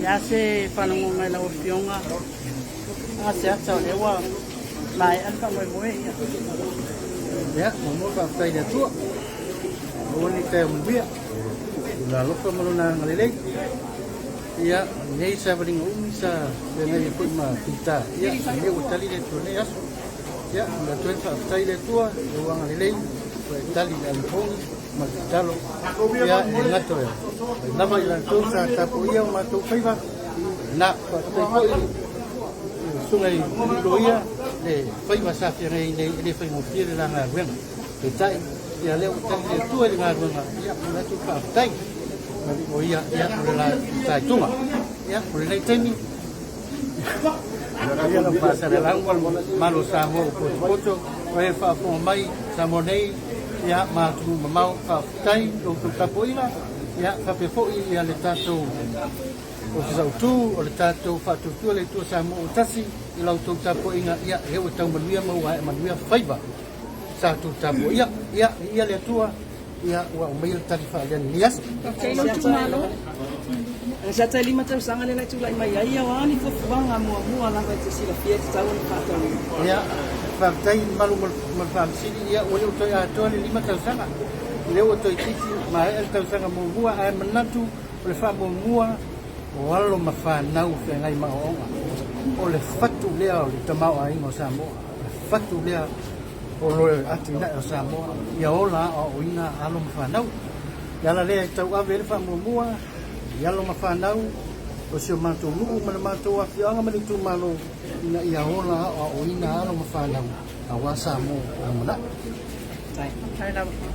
Le a se faalogoga i lau Afioga Agaseata o lea ua maea le faamoemoe ia. Ia, muamua faafetai i le Atua. Maua ni taeao manuia. Lona alofa ma lona agalelei. Ia, lenei savaliga umi sa feagai ai foi ma fita. Ia, lenei ua tali le Atua i lenei aso. Ia, momoli atu ai le faafetai i le Atua i lou agalelei ua e tali i le anapogi. ma le tatalo. Ia, e le gata e lava i latou sa tapuaia o matou faiva, na faafetai foi i le susuga i loia le faiva sa feagai nei e le faigofie le la galuega. Peitai, ia lea ua tali le Atua i le galuega, ia o le atu faafetai. O ia, ia, o le la taituga. Ia, o lenei taimi, ia lau faasalalau, malo Samoa ua potopoto, o e faafofoga mai Samoa nei, ia ma atunuu mamao, faafetai i lo outou tapuaiga, ia faapea foi ia le tatou Ofisa Autu o le tatou Faatuatua le Atua Samoa ua tasi i la outou tapuaiga, ia lea ua tau manuia ma ua ae manuia faiva sa outou tapuaia. Ia, viia le Atua. Ia, ua aumaia le tali faalea lenei aso. Faafetai lou itumalo. Sa tai 5 tausaga lea la e tulai mai ai, ia o a ni fuafuaga muamua lava e te silafia e tatau ona faatauina? Ia, faafetai i le malu ma le faafesili, ia ua le o toe atoa le 5 tausaga. O lea ua toeitiiti maea le tausaga muamua, ae manatu o le faamuamua o alo ma fanau feagai ma aoaoga. O le fatu lea o le tamaoaiga o Samoa, o le fatu lea o le atinae o Samoa ia ola aoaoina alo ma fanau. Le ala lea e tauave ai le faamuamua i alo ma fanau o si o matou nuu ma le matou afioaga ma le itumalo ina ia ola aoaoina alo ma fanau aua Samoa o lumanai. Faafetai lava.